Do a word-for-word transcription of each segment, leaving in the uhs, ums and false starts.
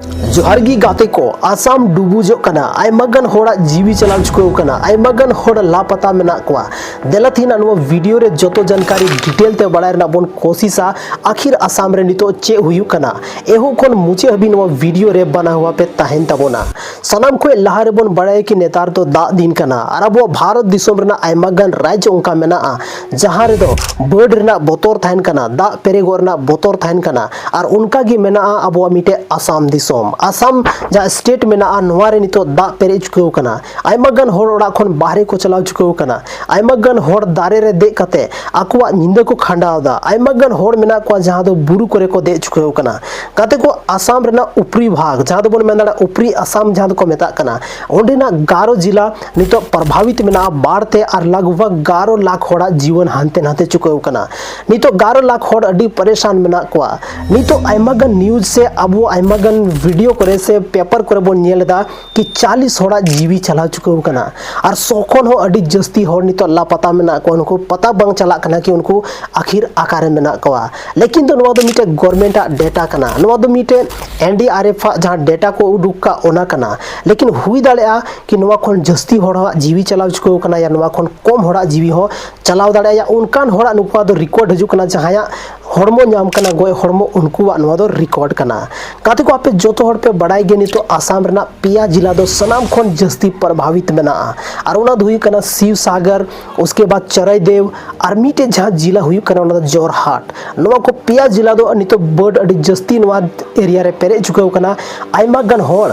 ᱡᱚᱦᱟᱨ ᱜᱮ ᱜᱟᱛᱮ ᱠᱚ, ᱟᱥᱟᱢ ᱰᱩᱵᱩᱡᱚᱜ ᱠᱟᱱᱟ, ᱟᱭᱢᱟ ᱜᱟᱱ ᱦᱚᱲᱟᱜ ᱡᱤᱣᱤ ᱪᱟᱞᱟᱣ ᱪᱩᱠᱟᱹᱣ ᱠᱟᱱᱟ, ᱟᱭᱢᱟ ᱜᱟᱱ ᱦᱚᱲ ᱞᱟᱯᱟᱛᱟ ᱢᱮᱱᱟᱜ ᱠᱚᱣᱟ᱾ ᱫᱮᱞᱟ ᱛᱮᱦᱮᱧ ᱱᱚᱣᱟ ᱵᱷᱤᱰᱤᱭᱳ ᱨᱮ ᱡᱚᱛᱚ ᱡᱟᱱᱠᱟᱨᱤ ᱰᱤᱴᱮᱞ ᱛᱮ ᱵᱟᱲᱟᱭ ᱨᱮᱱᱟᱜ ᱵᱚᱱ ᱠᱳᱥᱤᱥᱟ, ᱟᱠᱷᱤᱨ ᱟᱥᱟᱢ ᱨᱮ ᱱᱤᱛᱚᱜ ᱪᱮᱫ ᱦᱩᱭᱩᱜ ᱠᱟᱱᱟ᱾ ᱮᱦᱚᱵ ᱠᱷᱚᱱ ᱢᱩᱪᱟᱹᱫ ᱦᱟᱹᱵᱤᱡ ᱱᱚᱣᱟ ᱵᱷᱤᱰᱤᱭᱳ ᱨᱮ ᱵᱟᱱᱟ ᱦᱩᱭ ᱯᱮ ᱛᱟᱦᱮᱱ ᱛᱟᱵᱚᱱᱟ᱾ ᱥᱟᱱᱟᱢ ᱠᱷᱚᱱ ᱞᱟᱦᱟ ᱨᱮᱵᱚᱱ ᱵᱟᱲᱟᱭᱟ ᱠᱤ ᱱᱮᱛᱟᱨ ᱫᱚ ᱫᱟᱜ ᱫᱤᱱ ᱠᱟᱱᱟ ᱟᱨ ᱟᱵᱚᱣᱟᱜ ᱵᱷᱟᱨᱚᱛ ᱫᱤᱥᱚᱢ ᱨᱮᱱᱟᱜ ᱟᱭᱢᱟ ᱜᱟᱱ ᱨᱟᱡᱽ ᱚᱱᱠᱟ ᱢᱮᱱᱟᱜᱼᱟ, ᱡᱟᱦᱟᱸ ᱨᱮᱫᱚ ᱵᱟᱹᱰ ᱨᱮᱱᱟᱜ ᱵᱚᱛᱚᱨ ᱛᱟᱦᱮᱱ ᱠᱟᱱᱟ, ᱫᱟᱜ ᱯᱮᱨᱮᱜᱚᱜ ᱨᱮᱱᱟᱜ ᱵᱚᱛᱚᱨ ᱛᱟᱦᱮᱱ ᱠᱟᱱᱟ᱾ ᱟᱨ ᱚᱱᱠᱟ ᱜᱮ ᱢᱮᱱᱟᱜᱼᱟ ᱟᱵᱚᱣᱟᱜ ᱢᱤᱫᱴᱮᱡ ᱟᱥᱟᱢ ᱫᱤᱥᱚᱢ, ᱟᱥᱟᱢ ᱡᱟᱦᱟᱸ ᱥᱴᱮᱴ ᱢᱮᱱᱟᱜᱼᱟ, ᱱᱚᱣᱟ ᱨᱮ ᱱᱤᱛᱚᱜ ᱫᱟᱜ ᱯᱮᱨᱮᱡ ᱪᱩᱠᱟᱹᱣ ᱠᱟᱱᱟ᱾ ᱟᱭᱢᱟ ᱜᱟᱱ ᱦᱚᱲ ᱚᱲᱟᱜ ᱠᱷᱚᱱ ᱵᱟᱦᱨᱮ ᱠᱚ ᱪᱟᱞᱟᱣ ᱪᱩᱠᱟᱹᱣ ᱠᱟᱱᱟ᱾ ᱟᱭᱢᱟ ᱜᱟᱱ ᱦᱚᱲ ᱫᱟᱨᱮ ᱨᱮ ᱫᱮᱡ ᱠᱟᱛᱮ ᱟᱠᱚᱣᱟᱜ ᱧᱤᱫᱟᱹ ᱠᱚ ᱠᱷᱟᱸᱰᱟᱣ ᱮᱫᱟ᱾ ᱟᱭᱢᱟ ᱜᱟᱱ ᱦᱚᱲ ᱢᱮᱱᱟᱜ ᱠᱚᱣᱟ ᱡᱟᱦᱟᱸ ᱫᱚ ᱵᱩᱨᱩ ᱠᱚᱨᱮ ᱠᱚ ᱫᱮᱡ ᱪᱩᱠᱟᱹᱣ ᱠᱟᱱᱟ᱾ ᱜᱟᱛᱮ ᱠᱚ, ᱟᱥᱟᱢ ᱨᱮᱱᱟᱜ ᱩᱯᱨᱤ ᱵᱷᱟᱜᱽ, ᱡᱟᱦᱟᱸ ᱫᱚᱵᱚᱱ ᱢᱮᱱ ᱫᱟᱲᱮᱭᱟᱜᱼᱟ ᱩᱯᱨᱤ ᱟᱥᱟᱢ ᱡᱟᱦᱟᱸ ᱫᱚᱠᱚ ᱢᱮᱛᱟᱜ ᱠᱟᱱᱟ, ᱚᱸᱰᱮᱱᱟᱜ ᱜᱟᱨᱳ ᱡᱮᱞᱟ ᱱᱤᱛᱚᱜ ᱯᱨᱚᱵᱷᱟᱵᱤᱛ ᱢᱮᱱᱟᱜᱼᱟ ᱵᱟᱲ ᱛᱮ, ᱟᱨ ᱞᱟᱜᱽ ᱵᱷᱟᱜᱽ ᱜᱟᱨᱳ ᱞᱟᱠᱷ ᱦᱚᱲᱟᱜ ᱡᱤᱭᱚᱱ ᱦᱟᱱᱛᱮ ᱱᱟᱛᱮ ᱪᱩᱠᱟᱹᱣ ᱠᱟᱱᱟ᱾ ᱱᱤᱛᱚᱜ ᱜᱟᱨᱳ ᱞᱟᱠᱷ ᱦᱚᱲ ᱟᱹᱰᱤ ᱯᱟᱨᱮᱥᱟᱱ ᱢᱮᱱᱟᱜ ᱠᱚᱣᱟ᱾ ᱱᱤᱛᱚᱜ ᱟᱭᱢᱟ ᱜᱟᱱ ᱱᱤᱭᱩᱡᱽ ᱥᱮ ᱟᱵᱚ ᱟᱭᱢᱟ ᱜᱟᱱ ᱵᱷᱤᱰᱤᱭᱳ ᱠᱚᱨᱮ ᱥᱮ ᱯᱮᱯᱟᱨ ᱠᱚᱨᱮ ᱵᱚᱱ ᱧᱮᱞ ᱮᱫᱟ ᱠᱤ ᱪᱟᱞᱤᱥ ᱦᱚᱲᱟᱜ ᱡᱤᱣᱤ ᱪᱟᱞᱟᱣ ᱪᱩᱠᱟᱹᱣ ᱠᱟᱱᱟ᱾ ᱟᱨ ᱥᱚ ᱠᱷᱚᱱ ᱦᱚᱸ ᱟᱹᱰᱤ ᱡᱟᱹᱥᱛᱤ ᱦᱚᱲ ᱱᱤᱛᱚᱜ ᱞᱟᱯᱟᱛᱟ ᱢᱮᱱᱟᱜ ᱠᱚᱣᱟ᱾ ᱩᱱᱠᱩ ᱯᱟᱛᱟ ᱵᱟᱝ ᱪᱟᱞᱟᱜ ᱠᱟᱱᱟ ᱠᱤ ᱩᱱᱠᱩ ᱟᱹᱠᱷᱤᱨ ᱟᱠᱟᱨᱮ ᱢᱮᱱᱟᱜ ᱠᱚᱣᱟ᱾ ᱞᱮᱠᱤᱱ ᱫᱚ ᱱᱚᱣᱟ ᱫᱚ ᱢᱤᱫᱴᱮᱡ ᱜᱚᱨᱢᱮᱱᱴ ᱟᱜ ᱰᱮᱴᱟ ᱠᱟᱱᱟ, ᱱᱚᱣᱟ ᱫᱚ ᱢᱤᱫᱴᱮᱡ ᱮᱱ ᱰᱤ ᱟᱨ ᱮᱯᱷ ᱟᱜ ᱡᱟᱦᱟᱸ ᱰᱮᱴᱟ ᱠᱚ ᱩᱰᱩᱠ ᱠᱟᱜ ᱚᱱᱟ ᱠᱟᱱᱟ᱾ ᱞᱮᱠᱤᱱ ᱦᱩᱭ ᱫᱟᱲᱮᱭᱟᱜᱼᱟ ᱠᱤ ᱱᱚᱣᱟ ᱠᱷᱚᱱ ᱡᱟᱹᱥᱛᱤ ᱦᱚᱲᱟᱜ ᱡᱤᱣᱤ ᱪᱟᱞᱟᱣ ᱪᱩᱠᱟᱹᱣ ᱠᱟᱱᱟ, ᱭᱟ ᱱᱚᱣᱟ ᱠᱷᱚᱱ ᱠᱚᱢ ᱦᱚᱲᱟᱜ ᱡᱤᱣᱤ ᱦᱚᱸ ᱪᱟᱞᱟᱣ ᱫᱟᱲᱮᱭᱟᱜᱼᱟ᱾ ᱚᱱᱠᱟᱱ ᱦᱚᱲᱟᱜ ᱱᱩᱠᱩᱣᱟᱜ ᱫᱚ ᱨᱮᱠᱚᱨᱰ ᱦᱤᱡᱩᱜ ᱠᱟᱱᱟ, ᱡᱟᱦᱟᱸᱭᱟᱜ ᱦᱚᱲᱢᱚ ᱧᱟᱢ ᱠᱟᱱᱟ ᱜᱚᱡ ᱦᱚᱲᱢᱚ, ᱩᱱᱠᱩᱣᱟᱜ ᱱᱚᱣᱟ ᱫᱚ ᱨᱮᱠᱚᱨᱰ ᱠᱟᱱᱟ᱾ ᱜᱟᱛᱮ ᱠᱚ, ᱟᱯᱮ ᱡᱚᱛᱚ ᱦᱚᱲ ᱯᱮ ᱵᱟᱲᱟᱭ ᱜᱮᱭᱟ ᱱᱤᱛᱚᱜ ᱟᱥᱟᱢ ᱨᱮᱱᱟᱜ ᱯᱮᱭᱟ ᱡᱮᱞᱟ ᱫᱚ ᱥᱟᱱᱟᱢ ᱠᱷᱚᱱ ᱡᱟᱹᱥᱛᱤ ᱯᱨᱚᱵᱷᱟᱵᱤᱛ ᱢᱮᱱᱟᱜᱼᱟ, ᱟᱨ ᱚᱱᱟ ᱫᱚ ᱦᱩᱭᱩᱜ ᱠᱟᱱᱟ ᱥᱤᱵᱥᱟᱜᱚᱨ, ᱩᱥᱠᱮ ᱵᱟᱫ ᱪᱚᱨᱟᱭᱫᱮᱣ, ᱟᱨ ᱢᱤᱫᱴᱮᱡ ᱡᱟᱦᱟᱸ ᱡᱮᱞᱟ ᱦᱩᱭᱩᱜ ᱠᱟᱱᱟ ᱚᱱᱟ ᱫᱚ ᱡᱳᱨᱦᱟᱴ᱾ ᱱᱚᱣᱟ ᱠᱚ ᱯᱮᱭᱟ ᱡᱮᱞᱟ ᱫᱚ ᱱᱤᱛᱚᱜ ᱵᱟᱹᱰ ᱟᱹᱰᱤ ᱡᱟᱹᱥᱛᱤ ᱱᱚᱣᱟ ᱮᱨᱤᱭᱟ ᱨᱮ ᱯᱮᱨᱮᱡ ᱪᱩᱠᱟᱹᱣ ᱠᱟᱱᱟ᱾ ᱟᱭᱢᱟ ᱜᱟᱱ ᱦᱚᱲ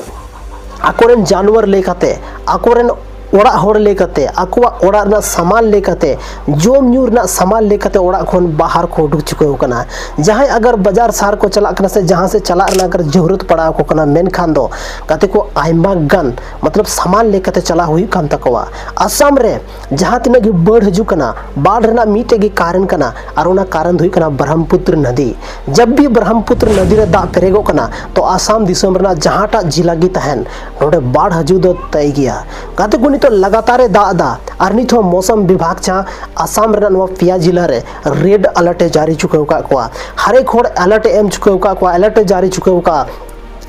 ᱟᱠᱚᱨᱮᱱ ᱡᱟᱱᱣᱟᱨ ᱞᱟᱹᱭ ᱠᱟᱛᱮ, ᱟᱠᱚᱨᱮᱱ ᱚᱲᱟᱜ ᱦᱚᱲ ᱞᱟᱹᱭ ᱠᱟᱛᱮ, ᱟᱠᱚᱣᱟᱜ ᱚᱲᱟᱜ ᱨᱮᱱᱟᱜ ᱥᱟᱢᱟᱱ ᱞᱟᱹᱭ ᱠᱟᱛᱮ, ᱡᱚᱢ ᱧᱩ ᱨᱮᱱᱟᱜ ᱥᱟᱢᱟᱱ ᱞᱟᱹᱭ ᱠᱟᱛᱮ ᱚᱲᱟᱜ ᱠᱷᱚᱱ ᱵᱟᱦᱟᱨ ᱠᱚ ᱩᱰᱩᱠ ᱪᱩᱠᱟᱹᱣ ᱠᱟᱱᱟ᱾ ᱡᱟᱦᱟᱸᱭ ᱟᱜᱟᱨ ᱵᱟᱡᱟᱨ ᱥᱟᱦᱟᱨ ᱠᱚ ᱪᱟᱞᱟᱜ ᱠᱟᱱᱟ ᱥᱮ ᱡᱟᱦᱟᱸ ᱥᱮᱫ ᱪᱟᱞᱟᱜ ᱨᱮᱱᱟᱜ ᱟᱜᱟᱨ ᱡᱟᱹᱨᱩᱲᱟᱛ ᱯᱟᱲᱟᱣ ᱟᱠᱚ ᱠᱟᱱᱟ, ᱢᱮᱱᱠᱷᱟᱱ ᱫᱚ ᱜᱟᱛᱮ ᱠᱚ ᱟᱭᱢᱟ ᱜᱟᱱ ᱢᱚᱛᱞᱚᱵ ᱥᱟᱢᱟᱱ ᱞᱟᱹᱭ ᱠᱟᱛᱮ ᱪᱟᱞᱟᱣ ᱦᱩᱭᱩᱜ ᱠᱟᱱ ᱛᱟᱠᱚᱣᱟ᱾ ᱟᱥᱟᱢ ᱨᱮ ᱡᱟᱦᱟᱸ ᱛᱤᱱᱟᱹᱜ ᱜᱮ ᱵᱟᱹᱰ ᱦᱤᱡᱩᱜ ᱠᱟᱱᱟ, ᱵᱟᱹᱰ ᱨᱮᱱᱟᱜ ᱢᱤᱫᱴᱮᱡ ᱜᱮ ᱠᱟᱨᱚᱱ ᱠᱟᱱᱟ, ᱟᱨ ᱚᱱᱟ ᱠᱟᱨᱚᱱ ᱫᱚ ᱦᱩᱭᱩᱜ ᱠᱟᱱᱟ ᱵᱨᱟᱦᱢᱯᱩᱛᱨ ᱱᱚᱫᱤ᱾ ᱡᱟᱵ ᱵᱷᱤ ᱵᱨᱟᱦᱢᱯᱩᱛᱨ ᱱᱚᱫᱤ ᱨᱮ ᱫᱟᱜ ᱯᱮᱨᱮᱜᱚᱜ ᱠᱟᱱᱟ, ᱛᱚ ᱟᱥᱟᱢ ᱫᱤᱥᱚᱢ ᱨᱮᱱᱟᱜ ᱡᱟᱦᱟᱸᱴᱟᱜ ᱡᱮᱞᱟ ᱜᱮ ᱛᱟᱦᱮᱱ, ᱱᱚᱰᱮ ᱵᱟᱹᱰ ᱦᱤᱡᱩᱜ ᱫᱚ ᱛᱟᱭ ᱜᱮᱭᱟ᱾ ᱜᱟᱛᱮ ᱠᱚ, ᱱᱤᱛᱚᱜ ᱞᱟᱜᱟᱛᱟᱨ ᱮ ᱫᱟᱜ ᱮᱫᱟ, ᱟᱨ ᱱᱤᱛ ᱦᱚᱸ ᱢᱳᱥᱚᱢ ᱵᱤᱵᱷᱟᱜᱽ ᱡᱟᱦᱟᱸ ᱟᱥᱟᱢ ᱨᱮᱱᱟᱜ ᱱᱚᱣᱟ ᱯᱮᱭᱟ ᱡᱮᱞᱟ ᱨᱮ ᱨᱮᱰ ᱟᱞᱟᱨᱴ ᱮ ᱡᱟᱹᱨᱤ ᱪᱩᱠᱟᱹᱣ ᱟᱠᱟᱫ ᱠᱚᱣᱟ᱾ ᱦᱟᱨᱮᱠ ᱦᱚᱲ ᱟᱞᱟᱨᱴ ᱮ ᱮᱢ ᱪᱩᱠᱟᱹᱣ ᱟᱠᱟᱫ ᱠᱚᱣᱟ, ᱟᱞᱟᱨᱴ ᱮ ᱡᱟᱹᱨᱤ ᱪᱩᱠᱟᱹᱣ ᱟᱠᱟᱫᱼᱟ᱾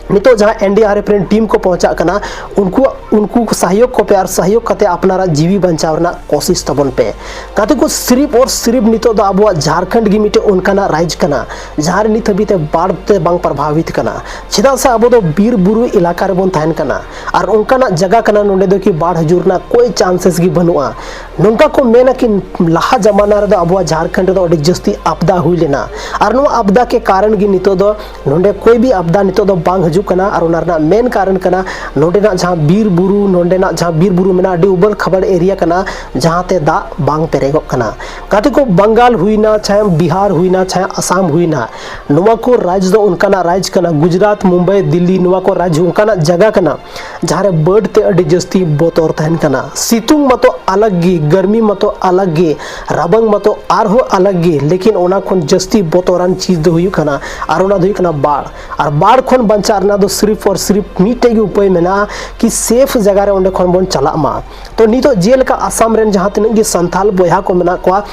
ᱱᱤᱛᱚᱜ ᱡᱟᱦᱟᱸ ᱮᱱᱰᱤᱟᱨᱮᱯᱷ ᱨᱮᱱ ᱴᱤᱢ ᱠᱚ ᱯᱚᱦᱚᱸᱪᱟᱜ ᱠᱟᱱᱟ, ᱩᱱᱠᱩᱣᱟᱜ ᱩᱱᱠᱩ ᱥᱟᱦᱭᱳᱜᱽ ᱠᱚᱯᱮ ᱟᱨ ᱥᱟᱦᱭᱳᱜᱽ ᱠᱟᱛᱮ ᱟᱯᱱᱟᱨᱟᱜ ᱡᱤᱣᱤ ᱵᱟᱧᱪᱟᱣ ᱨᱮᱱᱟᱜ ᱠᱳᱥᱤᱥ ᱛᱟᱵᱚᱱ ᱯᱮ᱾ ᱜᱟᱛᱮ ᱠᱚ, ᱥᱤᱨᱤᱯ ᱚᱨ ᱥᱤᱨᱤᱯ ᱱᱤᱛᱚᱜ ᱫᱚ ᱟᱵᱚᱣᱟᱜ ᱡᱷᱟᱲᱠᱷᱚᱸᱰ ᱜᱮ ᱢᱤᱫᱴᱮᱱ ᱚᱱᱠᱟᱱᱟᱜ ᱨᱟᱡᱽ ᱠᱟᱱᱟ, ᱡᱟᱦᱟᱸ ᱨᱮ ᱱᱤᱛ ᱦᱟᱹᱵᱤᱡ ᱛᱮ ᱵᱟᱲ ᱛᱮ ᱵᱟᱝ ᱯᱨᱚᱵᱷᱟᱵᱤᱛ ᱠᱟᱱᱟ᱾ ᱪᱮᱫᱟᱜ ᱥᱮ ᱟᱵᱚ ᱫᱚ ᱵᱤᱨ ᱵᱩᱨᱩ ᱮᱞᱟᱠᱟ ᱨᱮᱵᱚᱱ ᱛᱟᱦᱮᱱ ᱠᱟᱱᱟ ᱟᱨ ᱚᱱᱠᱟᱱᱟᱜ ᱡᱟᱭᱜᱟ ᱠᱟᱱᱟ, ᱱᱚᱸᱰᱮ ᱫᱚ ᱠᱤ ᱵᱟᱲ ᱦᱤᱡᱩᱜ ᱨᱮᱱᱟᱜ ᱠᱳᱭ ᱪᱟᱱᱥᱮᱥ ᱜᱮ ᱵᱟᱹᱱᱩᱜᱼᱟ᱾ ᱱᱚᱝᱠᱟ ᱠᱚ ᱢᱮᱱᱟ ᱠᱤ ᱞᱟᱦᱟ ᱡᱟᱢᱟᱱᱟ ᱨᱮᱫᱚ ᱟᱵᱚᱣᱟᱜ ᱡᱷᱟᱲᱠᱷᱚᱸᱰ ᱨᱮᱫᱚ ᱟᱹᱰᱤ ᱡᱟᱹᱥᱛᱤ ᱟᱵᱫᱟ ᱦᱩᱭ ᱞᱮᱱᱟ, ᱟᱨ ᱱᱚᱣᱟ ᱟᱵᱫᱟ ᱠᱮ ᱠᱟᱨᱚᱱ ᱜᱮ ᱱᱤᱛᱚᱜ ᱫᱚ ᱱᱚᱸᱰᱮ ᱠᱳᱭ ᱵᱤ ᱟᱵᱫᱟ ᱱᱤᱛᱚᱜ ᱫᱚ ᱵᱟᱝ ᱦᱤᱡᱩᱜ ᱠᱟᱱᱟ᱾ ᱟᱨ ᱚᱱᱟ ᱨᱮᱱᱟᱜ ᱢᱮᱱ ᱠᱟᱨᱚᱱ ᱠᱟᱱᱟ ᱱᱚᱸᱰᱮᱱᱟᱜ ᱡᱟᱦᱟᱸ ᱵᱤᱨ ᱵᱩᱨᱩ, ᱱᱚᱸᱰᱮᱱᱟᱜ ᱡᱟᱦᱟᱸ ᱵᱤᱨ ᱵᱩᱨᱩ ᱢᱮᱱᱟᱜᱼᱟ, ᱟᱹᱰᱤ ᱩᱵᱟᱹᱞ ᱠᱷᱟᱵᱟᱲ ᱮᱨᱤᱭᱟ ᱠᱟᱱᱟ, ᱡᱟᱦᱟᱸ ᱛᱮ ᱫᱟᱜ ᱵᱟᱝ ᱯᱮᱨᱮᱜᱚᱜ ᱠᱟᱱᱟ᱾ ᱜᱟᱛᱮ ᱠᱚ, ᱵᱟᱝᱜᱟᱞ ᱦᱩᱭᱱᱟ, ᱪᱟᱦᱮ ᱵᱤᱦᱟᱨ ᱦᱩᱭᱱᱟ, ᱪᱟᱦᱮ ᱟᱥᱟᱢ ᱦᱩᱭᱱᱟ, ᱱᱚᱣᱟ ᱠᱚ ᱨᱟᱡᱽ ᱫᱚ ᱚᱱᱠᱟᱱᱟᱜ ᱨᱟᱡᱽ ᱠᱟᱱᱟ, ᱜᱩᱡᱽᱨᱟᱴ, ᱢᱩᱢᱵᱟᱭ, ᱫᱤᱞᱞᱤ, ᱱᱚᱣᱟ ᱠᱚ ᱨᱟᱡᱽ ᱚᱱᱠᱟᱱᱟᱜ ᱡᱟᱭᱜᱟ ᱠᱟᱱᱟ, ᱡᱟᱦᱟᱸ ᱨᱮ ᱵᱟᱹᱰ ᱛᱮ ᱟᱹᱰᱤ ᱡᱟᱹᱥᱛᱤ ᱵᱚᱛᱚᱨ ᱛᱟᱦᱮᱱ ᱠᱟᱱᱟ᱾ ᱥᱤᱛᱩᱝ ᱢᱟᱛᱚ ᱟᱞᱟᱜᱽ ᱜᱮ, ᱜᱟᱨᱢᱤ ᱢᱟᱛᱚ ᱟᱞᱟᱜᱽ ᱜᱮ, ᱨᱟᱵᱟᱝ ᱢᱟᱛᱚ ᱟᱨᱦᱚᱸ ᱟᱞᱟᱜᱽ ᱜᱮ, ᱞᱮᱠᱤᱱ ᱚᱱᱟ ᱠᱷᱚᱱ ᱡᱟᱹᱥᱛᱤ ᱵᱚᱛᱚᱨᱟᱱ ᱪᱤᱡᱽ ᱫᱚ ᱦᱩᱭᱩᱜ ᱠᱟᱱᱟ, ᱟᱨ ᱚᱱᱟ ᱫᱚ ᱦᱩᱭᱩᱜ ᱠᱟᱱᱟ ᱵᱟᱲ᱾ ᱟᱨ ᱵᱟᱲ ᱠᱷᱚᱱ ᱵᱟᱧᱪᱟᱜ ᱨᱮᱱᱟᱜ ᱫᱚ ᱥᱤᱨᱤᱯ ᱟᱨ ᱥᱤᱨᱤᱯ ᱢᱤᱫᱴᱮᱡ ᱜᱮ ᱩᱯᱟᱹᱭ ᱢᱮᱱᱟᱜᱼᱟ ᱠᱤ ᱥᱮᱯᱷ ᱡᱟᱭᱜᱟ ᱨᱮ ᱚᱸᱰᱮ ᱠᱷᱚᱱ ᱵᱚᱱ ᱪᱟᱞᱟᱜ ᱢᱟ᱾ ᱛᱚ ᱱᱤᱛᱚᱜ ᱡᱮᱞᱮᱠᱟ ᱟᱥᱟᱢ ᱨᱮᱱ ᱡᱟᱦᱟᱸ ᱛᱤᱱᱟᱹᱜ ᱜᱮ ᱥᱟᱱᱛᱟᱞ ᱵᱚᱭᱦᱟ ᱠᱚ ᱢᱮᱱᱟᱜ ᱠᱚᱣᱟ,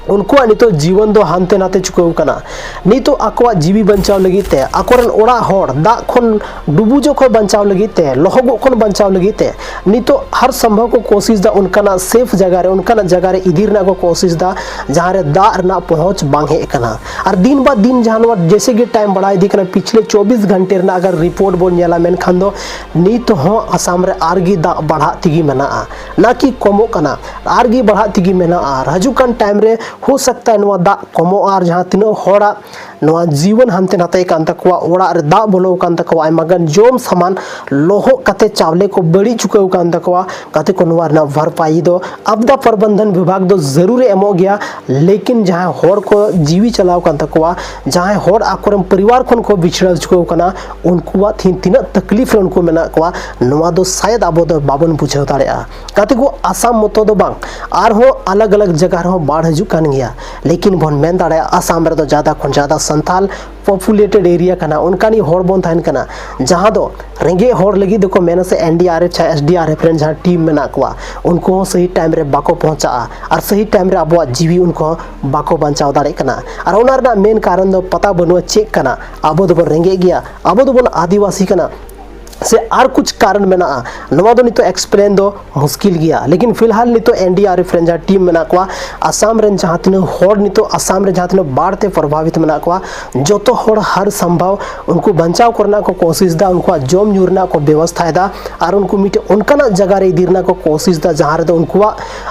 ᱩᱱᱠᱩᱣᱟᱜ ᱱᱤᱛᱚᱜ ᱡᱤᱵᱚᱱ ᱫᱚ ᱦᱟᱱᱛᱮ ᱱᱟᱛᱮ ᱪᱩᱠᱟᱹᱣ ᱠᱟᱱᱟ᱾ ᱱᱤᱛᱚᱜ ᱟᱠᱚᱣᱟᱜ ᱡᱤᱣᱤ ᱵᱟᱧᱪᱟᱣ ᱞᱟᱹᱜᱤᱫ ᱛᱮ, ᱟᱠᱚᱨᱮᱱ ᱚᱲᱟᱜ ᱦᱚᱲ ᱫᱟᱜ ᱠᱷᱚᱱ ᱰᱩᱵᱩᱡᱚᱜ ᱠᱷᱚᱱ ᱵᱟᱧᱪᱟᱣ ᱞᱟᱹᱜᱤᱫ ᱛᱮ, ᱞᱚᱦᱚᱫᱚᱜ ᱠᱷᱚᱱ ᱵᱟᱧᱪᱟᱣ ᱞᱟᱹᱜᱤᱫ ᱛᱮ ᱱᱤᱛᱚᱜ ᱦᱟᱨ ᱥᱚᱢᱵᱷᱚᱵ ᱠᱚ ᱠᱳᱥᱤᱥ ᱫᱟ, ᱚᱱᱠᱟᱱᱟᱜ ᱥᱮᱯᱷ ᱡᱟᱭᱜᱟ ᱨᱮ, ᱚᱱᱠᱟᱱᱟᱜ ᱡᱟᱭᱜᱟ ᱨᱮ ᱤᱫᱤ ᱨᱮᱱᱟᱜ ᱠᱚ ᱠᱳᱥᱤᱥ ᱫᱟ, ᱡᱟᱦᱟᱸ ᱨᱮ ᱫᱟᱜ ᱨᱮᱱᱟᱜ ᱯᱚᱦᱚᱸᱪ ᱵᱟᱝ ᱦᱮᱡ ᱟᱠᱟᱱᱟ᱾ ᱟᱨ ᱫᱤᱱ ᱵᱟ ᱫᱤᱱ ᱡᱟᱦᱟᱸ ᱱᱚᱣᱟ ᱡᱮᱥᱮ ᱜᱮ ᱴᱟᱭᱤᱢ ᱵᱟᱲᱟᱭ ᱤᱫᱤ ᱠᱟᱱᱟ, ᱯᱤᱪᱷᱞᱮ ᱪᱚᱵᱵᱤᱥ ᱜᱷᱚᱱᱴᱮ ᱨᱮᱱᱟᱜ ᱟᱜᱟᱨ ᱨᱤᱯᱳᱨᱴ ᱵᱚᱱ ᱧᱮᱞᱟ, ᱢᱮᱱᱠᱷᱟᱱ ᱫᱚ ᱱᱤᱛ ᱦᱚᱸ ᱟᱥᱟᱢ ᱨᱮ ᱟᱨᱜᱮ ᱫᱟᱜ ᱵᱟᱲᱦᱟᱜ ᱛᱮᱜᱮ ᱢᱮᱱᱟᱜᱼᱟ, ᱱᱟ ᱠᱤ ᱠᱚᱢᱚᱜ ᱠᱟᱱᱟ, ᱟᱨᱜᱮ ᱵᱟᱲᱦᱟᱜ ᱛᱮᱜᱮ ᱢᱮᱱᱟᱜᱼᱟ᱾ ᱟᱨ ᱦᱤᱡᱩᱜ ᱠᱟᱱ ᱴᱟᱭᱤᱢ ᱨᱮ ᱦᱳ ᱥᱟᱠᱛᱟ ᱦᱟᱭ ᱱᱚᱣᱟ ᱫᱟᱜ ᱠᱚᱢᱚᱜᱼᱟ, ᱟᱨ ᱡᱟᱦᱟᱸ ᱛᱤᱱᱟᱹᱜ ᱦᱚᱲᱟᱜ ᱱᱚᱣᱟ ᱡᱤᱵᱚᱱ ᱦᱟᱱᱛᱮ ᱱᱟᱛᱮ ᱠᱟᱱ ᱛᱟᱠᱚᱣᱟ, ᱚᱲᱟᱜ ᱨᱮ ᱫᱟᱜ ᱵᱚᱞᱚ ᱟᱠᱟᱱ ᱛᱟᱠᱚᱣᱟ, ᱟᱭᱢᱟ ᱜᱟᱱ ᱡᱚᱢ ᱥᱟᱢᱟᱱ ᱞᱚᱦᱚᱫ ᱠᱟᱛᱮ ᱪᱟᱣᱞᱮ ᱠᱚ ᱵᱟᱹᱲᱤᱡ ᱪᱩᱠᱟᱹᱣ ᱟᱠᱟᱱ ᱛᱟᱠᱚᱣᱟ᱾ ᱜᱟᱛᱮ ᱠᱚ, ᱱᱚᱣᱟ ᱨᱮᱱᱟᱜ ᱵᱷᱟᱨᱯᱟᱭᱤ ᱫᱚ ᱟᱯᱫᱟ ᱯᱨᱚᱵᱚᱱᱫᱷᱚᱱ ᱵᱤᱵᱷᱟᱜᱽ ᱫᱚ ᱡᱟᱹᱨᱩᱲ ᱮ ᱮᱢᱚᱜ ᱜᱮᱭᱟ, ᱞᱮᱠᱤᱱ ᱡᱟᱦᱟᱸᱭ ᱦᱚᱲ ᱠᱚ ᱡᱤᱣᱤ ᱪᱟᱞᱟᱣ ᱟᱠᱟᱱ ᱛᱟᱠᱚᱣᱟ, ᱡᱟᱦᱟᱸᱭ ᱦᱚᱲ ᱟᱠᱚᱨᱮᱱ ᱯᱚᱨᱤᱵᱟᱨ ᱠᱷᱚᱱ ᱠᱚ ᱵᱤᱪᱷᱲᱟᱹᱣ ᱪᱩᱠᱟᱹᱣ ᱟᱠᱟᱱᱟ, ᱩᱱᱠᱩᱣᱟᱜ ᱛᱤᱱ-, ᱛᱤᱱᱟᱹᱜ ᱛᱟᱠᱞᱤᱯ ᱨᱮ ᱩᱱᱠᱩ ᱢᱮᱱᱟᱜ ᱠᱚᱣᱟ, ᱱᱚᱣᱟ ᱫᱚ ᱥᱟᱭᱮᱫ ᱟᱵᱚ ᱫᱚ ᱵᱟᱵᱚᱱ ᱵᱩᱡᱷᱟᱹᱣ ᱫᱟᱲᱮᱭᱟᱜᱼᱟ᱾ ᱜᱟᱛᱮ ᱠᱚ, ᱟᱥᱟᱢ ᱢᱚᱛᱚ ᱫᱚ ᱵᱟᱝ, ᱟᱨᱦᱚᱸ ᱟᱞᱟᱜᱽ ᱟᱞᱟᱜᱽ ᱡᱟᱭᱜᱟ ᱨᱮᱦᱚᱸ ᱵᱟᱲ ᱦᱤᱡᱩᱜ ᱠᱟᱱ ᱜᱮᱭᱟ, ᱞᱮᱠᱤᱱ ᱵᱚᱱ ᱢᱮᱱ ᱫᱟᱲᱮᱭᱟᱜᱼᱟ ᱟᱥᱟᱢ ᱨᱮᱫᱚ ᱡᱟᱫᱟ ᱠᱷᱚᱱ ᱡᱟᱫᱟ ᱥᱟᱱᱛᱟᱞ ᱯᱚᱯᱩᱞᱮᱴᱮᱰ ᱮᱨᱤᱭᱟ ᱠᱟᱱᱟ, ᱚᱱᱠᱟᱱᱤᱡ ᱦᱚᱲ ᱵᱚᱱ ᱛᱟᱦᱮᱱ ᱠᱟᱱᱟ, ᱡᱟᱦᱟᱸ ᱫᱚ ᱨᱮᱸᱜᱮᱡ ᱦᱚᱲ ᱞᱟᱹᱜᱤᱫ ᱫᱚᱠᱚ ᱢᱮᱱᱟ ᱥᱮ ᱮᱱ ᱰᱤ ᱟᱨ ᱮᱯᱷ ᱪᱟᱦᱮ ᱮᱥ ᱰᱤ ᱟᱨ ᱮᱯᱷ ᱨᱮᱱ ᱡᱟᱦᱟᱸ ᱴᱤᱢ ᱢᱮᱱᱟᱜ ᱠᱚᱣᱟ, ᱩᱱᱠᱩ ᱦᱚᱸ ᱥᱟᱹᱦᱤ ᱴᱟᱭᱤᱢ ᱨᱮ ᱵᱟᱠᱚ ᱯᱚᱦᱚᱸᱪᱟᱜᱼᱟ ᱟᱨ ᱥᱟᱹᱦᱤ ᱴᱟᱭᱤᱢ ᱨᱮ ᱟᱵᱚᱣᱟᱜ ᱡᱤᱣᱤ ᱩᱱᱠᱩ ᱦᱚᱸ ᱵᱟᱠᱚ ᱵᱟᱧᱪᱟᱣ ᱫᱟᱲᱮᱭᱟᱜ ᱠᱟᱱᱟ᱾ ᱟᱨ ᱚᱱᱟ ᱨᱮᱱᱟᱜ ᱢᱮᱱ ᱠᱟᱨᱚᱱ ᱫᱚ ᱯᱟᱛᱟ ᱵᱟᱹᱱᱩᱜᱼᱟ ᱪᱮᱫ ᱠᱟᱱᱟ, ᱟᱵᱚ ᱫᱚᱵᱚᱱ ᱨᱮᱸᱜᱮᱡ ᱜᱮᱭᱟ, ᱟᱵᱚ ᱫᱚᱵᱚᱱ ᱟᱹᱫᱤᱵᱟᱹᱥᱤ ᱠᱟᱱᱟ, ᱥᱮ ᱟᱨ ᱠᱩᱪ ᱠᱟᱨᱚᱱ ᱢᱮᱱᱟᱜᱼᱟ, ᱱᱚᱣᱟ ᱫᱚ ᱱᱤᱛᱚᱜ ᱮᱠᱥᱯᱞᱮᱱ ᱫᱚ ᱢᱩᱥᱠᱤᱞ ᱜᱮᱭᱟ᱾ ᱞᱮᱠᱤᱱ ᱯᱷᱤᱞᱦᱟᱞ ᱱᱤᱛᱚᱜ ᱮᱱ ᱰᱤ ᱟᱨ ᱮᱯᱷ ᱨᱮᱱ ᱡᱟᱦᱟᱸ ᱴᱤᱢ ᱢᱮᱱᱟᱜ ᱠᱚᱣᱟ, ᱟᱥᱟᱢ ᱨᱮᱱ ᱡᱟᱦᱟᱸ ᱛᱤᱱᱟᱹᱜ ᱦᱚᱲ ᱱᱤᱛᱚᱜ ᱟᱥᱟᱢ ᱨᱮ ᱡᱟᱦᱟᱸ ᱛᱤᱱᱟᱹᱜ ᱵᱟᱲ ᱛᱮ ᱯᱨᱚᱵᱷᱟᱵᱤᱛ ᱢᱮᱱᱟᱜ ᱠᱚᱣᱟ, ᱡᱚᱛᱚ ᱦᱚᱲ ᱦᱟᱨ ᱥᱚᱢᱵᱷᱚᱵ ᱩᱱᱠᱩ ᱵᱟᱧᱪᱟᱣ ᱠᱚᱨᱮᱱᱟᱜ ᱠᱚ ᱠᱳᱥᱤᱥ ᱫᱟ, ᱩᱱᱠᱩᱣᱟᱜ ᱡᱚᱢ ᱧᱩ ᱨᱮᱱᱟᱜ ᱠᱚ ᱵᱮᱵᱚᱥᱛᱷᱟᱭᱮᱫᱟ ᱟᱨ ᱩᱱᱠᱩ ᱢᱤᱫᱴᱮᱱ ᱚᱱᱠᱟᱱᱟᱜ ᱡᱟᱭᱜᱟ ᱨᱮ ᱤᱫᱤ ᱨᱮᱱᱟᱜ ᱠᱚ ᱠᱳᱥᱤᱥ ᱫᱟ ᱡᱟᱦᱟᱸ ᱨᱮᱫᱚ ᱩᱱᱠᱩᱣᱟᱜ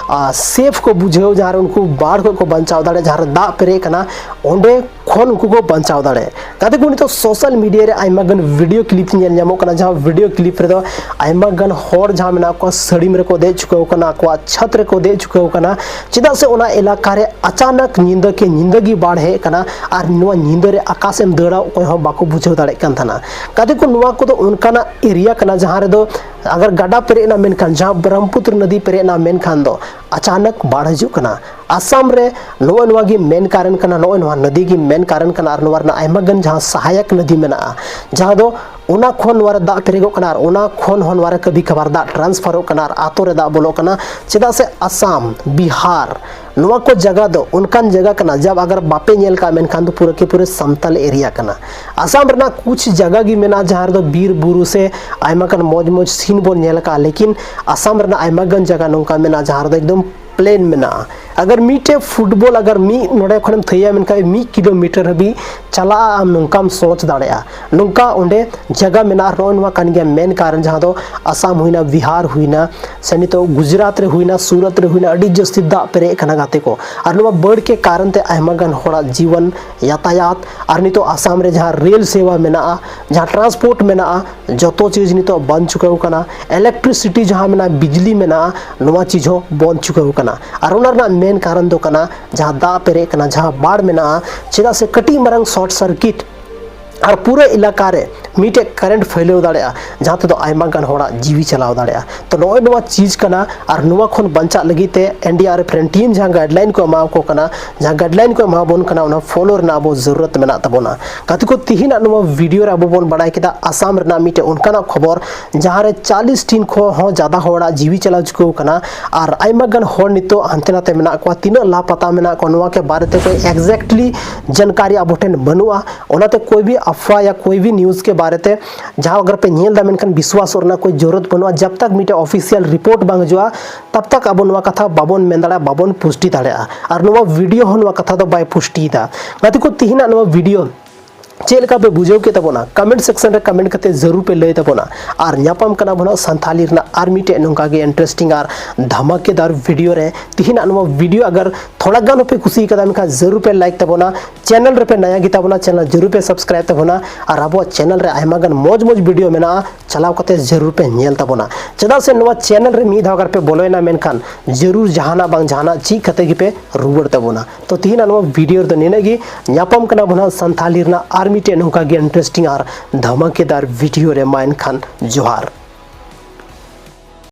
ᱥᱮᱯᱷ ᱠᱚ ᱵᱩᱡᱷᱟᱹᱣ, ᱡᱟᱦᱟᱸ ᱨᱮ ᱩᱱᱠᱩ ᱵᱟᱲ ᱠᱷᱚᱱ ᱠᱚ ᱵᱟᱧᱪᱟᱣ ᱫᱟᱲᱮᱭᱟᱜ, ᱡᱟᱦᱟᱸ ᱨᱮ ᱫᱟᱜ ᱯᱮᱨᱮᱡ ᱠᱟᱱᱟ ᱚᱸᱰᱮ ᱠᱷᱚᱱ ᱩᱱᱠᱩ ᱠᱚ ᱵᱟᱧᱪᱟᱣ ᱫᱟᱲᱮᱭᱟᱜ᱾ ᱜᱟᱛᱮ ᱠᱚ, ᱱᱤᱛᱚᱜ ᱥᱳᱥᱟᱞ ᱢᱤᱰᱤᱭᱟ ᱨᱮ ᱟᱭᱢᱟ ᱜᱟᱱ ᱵᱷᱤᱰᱤᱭᱳ ᱠᱞᱤᱯ ᱧᱮᱞ ᱧᱟᱢᱚᱜ ᱠᱟᱱᱟ, ᱡᱟᱦᱟᱸ ᱵᱷᱤᱰᱤᱭᱳ ᱠᱞᱤᱯ ᱨᱮᱫᱚ ᱟᱭᱢᱟ ᱜᱟᱱ ᱦᱚᱲ ᱡᱟᱦᱟᱸ ᱢᱮᱱᱟᱜ ᱠᱚᱣᱟ ᱥᱟᱹᱲᱤᱢ ᱨᱮᱠᱚ ᱫᱮᱡ ᱪᱩᱠᱟᱹᱣ ᱠᱟᱱᱟ, ᱟᱠᱚᱣᱟᱜ ᱪᱷᱟᱛ ᱨᱮᱠᱚ ᱫᱮᱡ ᱪᱩᱠᱟᱹᱣ ᱠᱟᱱᱟ᱾ ᱪᱮᱫᱟᱜ ᱥᱮ ᱚᱱᱟ ᱮᱞᱟᱠᱟ ᱨᱮ ᱟᱪᱟᱱᱟᱠ ᱧᱤᱫᱟᱹ ᱠᱮ ᱧᱤᱫᱟᱹ ᱜᱮ ᱵᱟᱲ ᱦᱮᱡ ᱠᱟᱱᱟ ᱟᱨ ᱱᱚᱣᱟ ᱧᱤᱫᱟᱹ ᱨᱮ ᱚᱠᱟ ᱥᱮᱫ ᱮᱢ ᱫᱟᱹᱲᱟ ᱚᱠᱚᱭ ᱦᱚᱸ ᱵᱟᱠᱚ ᱵᱩᱡᱷᱟᱹᱣ ᱫᱟᱲᱮᱭᱟᱜ ᱠᱟᱱ ᱛᱟᱦᱮᱱᱟ᱾ ᱜᱟᱛᱮ ᱠᱚ, ᱱᱚᱣᱟ ᱠᱚᱫᱚ ᱚᱱᱠᱟᱱᱟᱜ ᱮᱨᱤᱭᱟ ᱠᱟᱱᱟ ᱡᱟᱦᱟᱸ ᱨᱮᱫᱚ ᱟᱜᱟᱨ ᱜᱟᱰᱟ ᱯᱮᱨᱮᱡ ᱮᱱᱟ ᱢᱮᱱᱠᱷᱟᱱ, ᱡᱟᱦᱟᱸ ᱵᱨᱚᱦᱢᱯᱩᱛᱨ ᱱᱚᱫᱤ ᱯᱮᱨᱮᱡ ᱮᱱᱟ ᱢᱮᱱᱠᱷᱟᱱ ᱫᱚ ᱟᱪᱟᱱᱟᱠ ᱵᱟᱲ ᱦᱤᱡᱩᱜ ᱠᱟᱱᱟ᱾ ᱟᱥᱟᱢ ᱨᱮ ᱱᱚᱜᱼᱚᱭ ᱱᱚᱣᱟ ᱜᱮ ᱢᱮᱱ ᱠᱟᱨᱚᱱ ᱠᱟᱱᱟ, ᱱᱚᱜᱼᱚᱭ ᱱᱚᱣᱟ ᱱᱚᱫᱤ ᱜᱮ ᱢᱮᱱ ᱠᱟᱨᱚᱱ ᱠᱟᱱᱟ ᱟᱨ ᱱᱚᱣᱟ ᱨᱮᱱᱟᱜ ᱟᱭᱢᱟ ᱜᱟᱱ ᱡᱟᱦᱟᱸ ᱥᱟᱦᱟᱭᱟᱠ ᱱᱚᱫᱤ ᱢᱮᱱᱟᱜᱼᱟ, ᱡᱟᱦᱟᱸ ᱫᱚ ᱚᱱᱟ ᱠᱷᱚᱱ ᱱᱚᱣᱟ ᱨᱮ ᱫᱟᱜ ᱯᱮᱨᱮᱡᱚᱜ ᱠᱟᱱᱟ ᱟᱨ ᱚᱱᱟ ᱠᱷᱚᱱ ᱦᱚᱸ ᱱᱚᱣᱟ ᱨᱮ ᱠᱟᱹᱵᱷᱤ ᱠᱟᱵᱷᱟᱨ ᱫᱟᱜ ᱴᱨᱟᱱᱥᱯᱷᱟᱨᱚᱜ ᱠᱟᱱᱟ ᱟᱨ ᱟᱛᱳ ᱨᱮ ᱫᱟᱜ ᱵᱚᱞᱚᱜ ᱠᱟᱱᱟ᱾ ᱪᱮᱫᱟᱜ ᱥᱮ ᱟᱥᱟᱢ, ᱵᱤᱦᱟᱨ, ᱱᱚᱣᱟ ᱠᱚ ᱡᱟᱭᱜᱟ ᱫᱚ ᱚᱱᱠᱟᱱ ᱡᱟᱭᱜᱟ ᱠᱟᱱᱟ, ᱡᱟᱵ ᱟᱜᱟᱨ ᱵᱟᱯᱮ ᱧᱮᱞ ᱠᱟᱜ ᱢᱮᱱᱠᱷᱟᱱ ᱫᱚ ᱯᱩᱨᱟᱹ ᱠᱮ ᱯᱩᱨᱟᱹ ᱥᱟᱢᱛᱟᱞ ᱮᱨᱤᱭᱟ ᱠᱟᱱᱟ᱾ ᱟᱥᱟᱢ ᱨᱮᱱᱟᱜ ᱠᱩᱪ ᱡᱟᱭᱜᱟ ᱜᱮ ᱢᱮᱱᱟᱜᱼᱟ ᱡᱟᱦᱟᱸ ᱨᱮᱫᱚ ᱵᱤᱨ ᱵᱩᱨᱩ ᱥᱮ ᱟᱭᱢᱟ ᱜᱟᱱ ᱢᱚᱡᱽ ᱢᱚᱡᱽ ᱥᱤᱱ ᱵᱚᱱ ᱧᱮᱞ ᱟᱠᱟᱫᱼᱟ, ᱞᱮᱠᱤᱱ ᱟᱥᱟᱢ ᱨᱮᱱᱟᱜ ᱟᱭᱢᱟ ᱜᱟᱱ ᱡᱟᱭᱜᱟ ᱱᱚᱝᱠᱟ ᱢᱮᱱᱟᱜᱼᱟ ᱡᱟᱦᱟᱸ ᱨᱮᱫᱚ ᱮᱠᱫᱚᱢ ᱯᱞᱮᱱ ᱢᱮᱱᱟᱜᱼᱟ᱾ ᱟᱜᱟᱨ ᱢᱤᱫᱴᱮᱡ ᱯᱷᱩᱴᱵᱚᱞ ᱟᱜᱟᱨ ᱢᱤᱫ ᱱᱚᱰᱮ ᱠᱷᱚᱱᱮᱢ ᱛᱷᱟᱹᱭᱟ ᱢᱮᱱᱠᱷᱟᱱ ᱢᱤᱫ ᱠᱤᱞᱳᱢᱤᱴᱟᱨ ᱦᱟᱹᱵᱤᱡ ᱪᱟᱞᱟᱜᱼᱟ, ᱟᱢ ᱱᱚᱝᱠᱟᱢ ᱥᱚᱪ ᱫᱟᱲᱮᱭᱟᱜᱼᱟ᱾ ᱱᱚᱝᱠᱟ ᱚᱸᱰᱮ ᱡᱟᱭᱜᱟ ᱢᱮᱱᱟᱜᱼᱟ᱾ ᱟᱨ ᱱᱚᱜᱼᱚᱭ ᱱᱚᱣᱟ ᱠᱟᱱ ᱜᱮᱭᱟ ᱢᱮᱱ ᱠᱟᱨᱚᱱ, ᱡᱟᱦᱟᱸ ᱫᱚ ᱟᱥᱟᱢ ᱦᱩᱭᱱᱟ, ᱵᱤᱦᱟᱨ ᱦᱩᱭᱱᱟ, ᱥᱮ ᱱᱤᱛᱚᱜ ᱜᱩᱡᱽᱨᱟᱴ ᱨᱮ ᱦᱩᱭᱱᱟ, ᱥᱩᱨᱟᱴ ᱨᱮ ᱦᱩᱭᱱᱟ, ᱟᱹᱰᱤ ᱡᱟᱹᱥᱛᱤ ᱫᱟᱜ ᱯᱮᱨᱮᱡ ᱠᱟᱱᱟ ᱜᱟᱛᱮ ᱠᱚ᱾ ᱟᱨ ᱱᱚᱣᱟ ᱵᱟᱹᱲ ᱠᱮ ᱠᱟᱨᱚᱱ ᱛᱮ ᱟᱭᱢᱟ ᱜᱟᱱ ᱦᱚᱲᱟᱜ ᱡᱤᱵᱚᱱ, ᱭᱟᱛᱟᱭᱟᱛ, ᱟᱨ ᱱᱤᱛᱚᱜ ᱟᱥᱟᱢ ᱨᱮ ᱡᱟᱦᱟᱸ ᱨᱮᱞ ᱥᱮᱵᱟ ᱢᱮᱱᱟᱜᱼᱟ, ᱡᱟᱦᱟᱸ ᱴᱨᱟᱱᱥᱯᱳᱨᱴ ᱢᱮᱱᱟᱜᱼᱟ, ᱡᱚᱛᱚ ᱪᱤᱡᱽ ᱱᱤᱛᱚᱜ ᱵᱚᱱᱫ ᱪᱩᱠᱟᱹᱣ ᱠᱟᱱᱟ᱾ ᱤᱞᱮᱠᱴᱨᱤᱥᱤᱴᱤ ᱡᱟᱦᱟᱸ ᱢᱮᱱᱟᱜᱼᱟ, ᱵᱤᱡᱽᱞᱤ ᱢᱮᱱᱟᱜᱼᱟ, ᱱᱚᱣᱟ ᱪᱤᱡᱽ ᱦᱚᱸ ᱵᱚᱱᱫ ᱪᱩᱠᱟᱹᱣ ᱠᱟᱱᱟ᱾ ᱟᱨ ᱚᱱᱟ ᱨᱮᱱᱟᱜ ᱢᱮᱱ ᱠᱟᱨᱚᱱ ᱫᱚ ᱠᱟᱱᱟ ᱡᱟᱦᱟᱸ ᱫᱟᱜ ᱯᱮᱨᱮᱡ ᱠᱟᱱᱟ, ᱡᱟᱦᱟᱸ ᱵᱟᱲ ᱢᱮᱱᱟᱜᱼᱟ, ᱪᱮᱫᱟᱜ ᱥᱮ ᱠᱟᱹᱴᱤᱡ ᱢᱟᱨᱟᱝ ᱥᱚᱨᱴ ᱥᱟᱨᱠᱤᱴ ᱟᱨ ᱯᱩᱨᱟᱹ ᱮᱞᱟᱠᱟ ᱨᱮ ᱢᱤᱫᱴᱮᱡ ᱠᱟᱨᱮᱱᱴ ᱯᱷᱟᱹᱭᱞᱟᱹᱣ ᱫᱟᱲᱮᱭᱟᱜᱼᱟ, ᱡᱟᱦᱟᱸ ᱛᱮᱫᱚ ᱟᱭᱢᱟ ᱜᱟᱱ ᱦᱚᱲᱟᱜ ᱡᱤᱣᱤ ᱪᱟᱞᱟᱣ ᱫᱟᱲᱮᱭᱟᱜᱼᱟ᱾ ᱛᱚ ᱱᱚᱜᱼᱚᱭ ᱱᱚᱣᱟ ᱪᱤᱡᱽ ᱠᱟᱱᱟ, ᱟᱨ ᱱᱚᱣᱟ ᱠᱷᱚᱱ ᱵᱟᱧᱪᱟᱜ ᱞᱟᱹᱜᱤᱫ ᱛᱮ ᱮᱱ ᱰᱤ ᱟᱨ ᱮᱯᱷ ᱨᱮᱱ ᱴᱤᱢ ᱡᱟᱦᱟᱸ ᱜᱟᱭᱤᱰᱞᱟᱭᱤᱱ ᱠᱚ ᱮᱢᱟᱣᱟᱠᱚ ᱠᱟᱱᱟ, ᱡᱟᱦᱟᱸ ᱜᱟᱭᱤᱰᱞᱟᱭᱤᱱ ᱠᱚ ᱮᱢᱟᱵᱚᱱ ᱠᱟᱱᱟ, ᱚᱱᱟ ᱯᱷᱚᱞᱳ ᱨᱮᱱᱟᱜ ᱟᱵᱚ ᱡᱟᱹᱨᱩᱲᱟᱛ ᱢᱮᱱᱟᱜ ᱛᱟᱵᱚᱱᱟ᱾ ᱜᱟᱛᱮ ᱠᱚ, ᱛᱤᱦᱤᱧᱟᱜ ᱱᱚᱣᱟ ᱵᱷᱤᱰᱤᱭᱳ ᱨᱮ ᱟᱵᱚ ᱵᱚᱱ ᱵᱟᱲᱟᱭ ᱠᱮᱫᱟ ᱟᱥᱟᱢ ᱨᱮᱱᱟᱜ ᱢᱤᱫᱴᱮᱡ ᱚᱱᱠᱟᱱᱟᱜ ᱠᱷᱚᱵᱚᱨ, ᱡᱟᱦᱟᱸ ᱨᱮ ᱪᱟᱞᱤᱥ ᱴᱤᱱ ᱠᱷᱚᱱ ᱦᱚᱸ ᱡᱟᱫᱟ ᱦᱚᱲᱟᱜ ᱡᱤᱣᱤ ᱪᱟᱞᱟᱣ ᱪᱩᱠᱟᱹᱣ ᱠᱟᱱᱟ, ᱟᱨ ᱟᱭᱢᱟ ᱜᱟᱱ ᱦᱚᱲ ᱱᱤᱛᱚᱜ ᱦᱟᱱᱛᱮ ᱱᱟᱛᱮ ᱢᱮᱱᱟᱜ ᱠᱚᱣᱟ᱾ ᱛᱤᱱᱟᱹᱜ ᱞᱟᱯᱟᱛᱟ ᱢᱮᱱᱟᱜ ᱠᱚᱣᱟ, ᱱᱚᱣᱟ ᱠᱮ ᱵᱟᱨᱮ ᱛᱮ ᱠᱳᱭ ᱮᱠᱡᱮᱠᱴᱞᱤ ᱡᱟᱱᱠᱟᱨᱤ ᱟᱵᱚ ᱴᱷᱮᱱ ᱵᱟᱹᱱᱩᱜᱼᱟ᱾ ᱚᱱᱟᱛᱮ ᱠᱳᱭ ᱵᱷᱤ ᱟᱯᱷᱣᱟ ᱭᱟ ᱠᱳᱭ ᱵᱷᱤ ᱱᱤᱭᱩᱡᱽ ᱠᱮ ᱵᱟᱨᱮ ᱛᱮ ᱡᱟᱦᱟᱸ ᱟᱜᱟᱨ ᱯᱮ ᱧᱮᱞ ᱫᱟ, ᱢᱮᱱᱠᱷᱟᱱ ᱵᱤᱥᱣᱟᱥᱚᱜ ᱨᱮᱱᱟᱜ ᱠᱳᱭ ᱡᱚᱨᱩᱨᱟᱛ ᱵᱟᱹᱱᱩᱜᱼᱟ᱾ ᱡᱟᱵ ᱛᱟᱠ ᱢᱤᱫᱴᱮᱡ ᱚᱯᱷᱤᱥᱤᱭᱟᱞ ᱨᱤᱯᱳᱨᱴ ᱵᱟᱝ ᱦᱤᱡᱩᱜᱼᱟ, ᱛᱟᱵ ᱛᱟᱠ ᱟᱵᱚ ᱱᱚᱣᱟ ᱠᱟᱛᱷᱟ ᱵᱟᱵᱚᱱ ᱢᱮᱱ ᱫᱟᱲᱮᱭᱟᱜᱼᱟ, ᱵᱟᱵᱚᱱ ᱯᱩᱥᱴᱤ ᱫᱟᱲᱮᱭᱟᱜᱼᱟ᱾ ᱟᱨ ᱱᱚᱣᱟ ᱵᱷᱤᱰᱤᱭᱳ ᱦᱚᱸ ᱱᱚᱣᱟ ᱠᱟᱛᱷᱟ ᱫᱚ ᱵᱟᱭ ᱯᱩᱥᱴᱤᱭᱮᱫᱟ᱾ ᱜᱟᱛᱮ ᱠᱚ, ᱛᱤᱦᱤᱧᱟᱜ ᱱᱚᱣᱟ ᱵᱷᱤᱰᱤᱭᱳ ᱪᱮᱫ ᱞᱮᱠᱟ ᱯᱮ ᱵᱩᱡᱷᱟᱹᱣ ᱠᱮᱫ ᱛᱟᱵᱚᱱᱟ? ᱠᱚᱢᱮᱱᱴ ᱥᱮᱠᱥᱚᱱ ᱨᱮ ᱠᱚᱢᱮᱱᱴ ᱠᱟᱛᱮ ᱡᱟᱹᱨᱩᱲ ᱯᱮ ᱞᱟᱹᱭ ᱛᱟᱵᱚᱱᱟ᱾ ᱟᱨ ᱧᱟᱯᱟᱢ ᱠᱟᱱᱟ ᱵᱚᱱ ᱦᱟᱸᱜ ᱥᱟᱱᱛᱷᱟᱞᱤ ᱨᱮᱱᱟᱜ ᱟᱨ ᱢᱤᱫᱴᱮᱡ ᱱᱚᱝᱠᱟ ᱜᱮ ᱤᱱᱴᱟᱨᱮᱥᱴᱤᱝ ᱟᱨ ᱫᱷᱟᱢᱟᱠᱮᱫᱟᱨ ᱵᱷᱤᱰᱤᱭᱳ ᱨᱮ᱾ ᱛᱤᱦᱤᱧᱟᱜ ᱱᱚᱣᱟ ᱵᱷᱤᱰᱤᱭᱳ ᱟᱜᱟᱨ ᱛᱷᱚᱲᱟ ᱜᱟᱱ ᱦᱚᱸᱯᱮ ᱠᱩᱥᱤ ᱠᱟᱫᱟ, ᱢᱮᱱᱠᱷᱟᱱ ᱡᱟᱹᱨᱩᱲ ᱯᱮ ᱞᱟᱭᱤᱠ ᱛᱟᱵᱚᱱᱟ᱾ ᱪᱮᱱᱮᱞ ᱨᱮᱯᱮ ᱱᱟᱭᱟ ᱜᱮᱛᱟ ᱵᱚᱱᱟ, ᱪᱮᱱᱮᱞ ᱡᱟᱹᱨᱩᱲ ᱯᱮ ᱥᱟᱵᱥᱠᱨᱟᱭᱤᱵ ᱛᱟᱵᱚᱱᱟ᱾ ᱟᱨ ᱟᱵᱚᱣᱟᱜ ᱪᱮᱱᱮᱞ ᱨᱮ ᱟᱭᱢᱟ ᱜᱟᱱ ᱢᱚᱡᱽ ᱢᱚᱡᱽ ᱵᱷᱤᱰᱤᱭᱳ ᱢᱮᱱᱟᱜᱼᱟ, ᱪᱟᱞᱟᱣ ᱠᱟᱛᱮ ᱡᱟᱹᱨᱩᱲ ᱯᱮ ᱧᱮᱞ ᱛᱟᱵᱚᱱᱟ᱾ ᱪᱮᱫᱟᱜ ᱥᱮ ᱱᱚᱣᱟ ᱪᱮᱱᱮᱞ ᱨᱮ ᱢᱤᱫ ᱫᱷᱟᱣ ᱟᱜᱟᱨ ᱯᱮ ᱵᱚᱞᱚᱭᱮᱱᱟ, ᱢᱮᱱᱠᱷᱟᱱ ᱡᱟᱹᱨᱩᱲ ᱡᱟᱦᱟᱱᱟᱜ ᱵᱟᱝ ᱡᱟᱦᱟᱱᱟᱜ ᱪᱮᱫ ᱠᱟᱛᱮ ᱜᱮᱯᱮ ᱨᱩᱣᱟᱹᱲ ᱛᱟᱵᱚᱱᱟ᱾ ᱛᱚ ᱛᱤᱦᱤᱧᱟᱜ ᱱᱚᱣᱟ ᱵᱷᱤᱰᱤᱭᱳ ᱨᱮᱫᱚ ᱱᱤᱱᱟᱹᱜ ᱜᱮ᱾ ᱧᱟᱯᱟᱢ ᱠᱟᱱᱟ ᱵᱚᱱ ᱦᱟᱸᱜ ᱥᱟᱱᱛᱷᱟᱞᱤ ᱨᱮᱱᱟᱜ ᱟᱨ ᱢᱤᱫᱴᱮᱡ ᱱᱚᱝᱠᱟ ᱜᱮ ᱤᱱᱴᱟᱨᱮᱥᱴᱤᱝ ᱟᱨ ᱫᱷᱟᱢᱟᱠᱮᱫᱟᱨ ᱵᱷᱤᱰᱤᱭᱳ ᱨᱮ᱾ ᱢᱟ ᱮᱱᱠᱷᱟᱱ ᱡᱚᱦᱟᱨ᱾